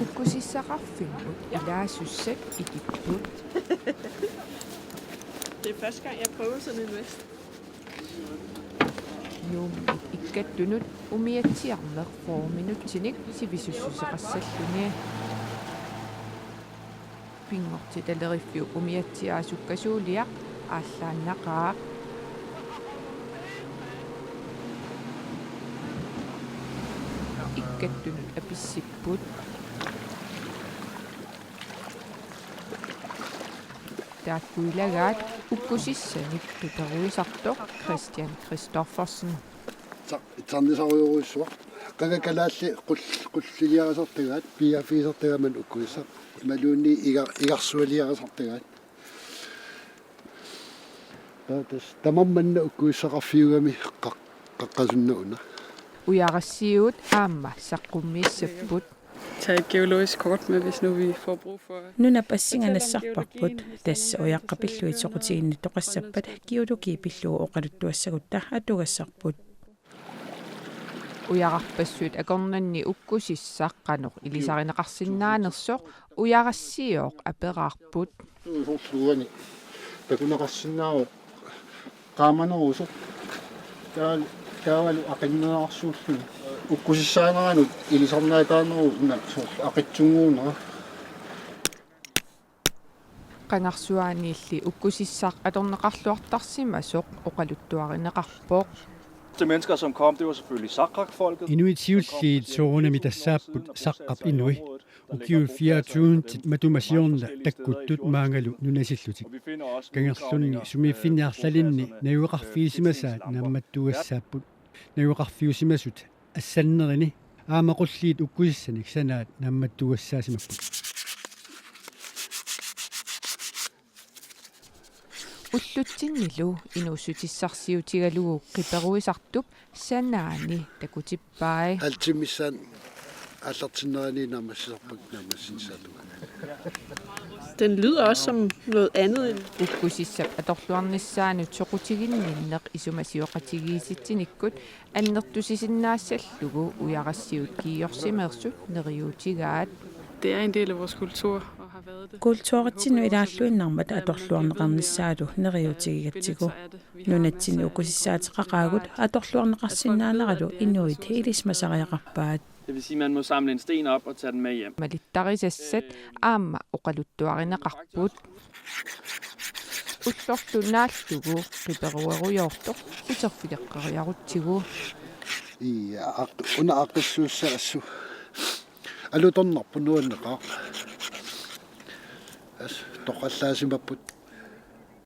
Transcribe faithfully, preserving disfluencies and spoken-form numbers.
Ukkusissaqarfimmut ilaasussat itipput. Det er første gang, jeg prøver sådan en vest. Nuummit ikkattunut umiatsiarneq fyrre minuttinik sivisussuseqassalluni. Pinngortitaleriffiup umiatsiaa sukkasuuliaq aallaannaqaaq. Ikkattunut apissipput. Taakku ilagaat ukkusissanik qiperuisartoq Christian Christoffersen. Tar-, tarnisarujorujussuaq. Qanga kalaallit qul-, qulliliarisartagaat, piiaaffigisartagaat maani ukkusissaq. Imaluunniit iga-, igarsualiarisartagaat. Taava tassa tamanna manna ukkusissaqarfiugami qaq-, qaqqasunna una. Ujarassiuut aamma saqqummiissapput. Tag et geologisk kort med, hvis nu vi får brug for. Nunap assinga nassarparput, tassa ujaqqat pillugit soqutiginnittoqassappat geologi pillugu oqaluttuassagutta atugassarput. Ujararpassuit akornanni ukkusissaq qanoq ilisarineqarsinnaanersoq ujarassiooq aperaarput. Soorlu uani takuneqarsinnaavoq qaamanerusoq. Taa-, taavalu aqinnerarsuulluni. Ukkusissaaneranut ilisarnaataaneruvoq una soorlu aqitsunnguunera. Qangarsuaaniilli ukkusissaq atorneqarluartarsimasoq oqaluttuarineqarpoq. Til mennesker, som kom, det var selvfølgelig Sakrak-folket. Inuit siulliit soorunami tassaapput Saqqap inui. Ukiut fire tusind matuma siorna takkuttut maangalu nunasillutik. Kangerlunni sumiiffinni arlalinni najugaqarfigisimasaat naammattuugassaapput. Najugaqarfiusimasut assannerini aamma qulliit ukkusissanik sanaat naammattuugassaasimapput. Ullutsinnilu inuussutissarsiutigalugu qiperuisartup sanaani takutippai. Altimissaan aallartinnerani naammassisarput naammassinissaata. Den lyder også som noget andet end. Ukkusissap atorluarnissaanut soqutiginninneq isumasioqatigiissitsinikkut annertusisinnaassallugu ujarassiuut kiiorsimeersut neriuutigaat. Det er en del af vores kultur og har været det. Kulturitsinnut ilaalluinnarmat atorluarneqarnissaanut neriuutigigatsigu. Nunatsinni ukkusissaateqaqaagut atorluarneqarsinnaaneralu inuit ilisimasariaqarpaat. Det vil sige, at man må samle en sten op og tage den med hjem. Malittarisassat aamma oqaluttuarineqarput. Ullorlu naallugu qiperuerujoortoq uterfigeqqeriarutsigu. Ii, aq-, una aaqqissuussaassooq. Alutornarpoq nuanneqaaq. As, toqqallaasimapput.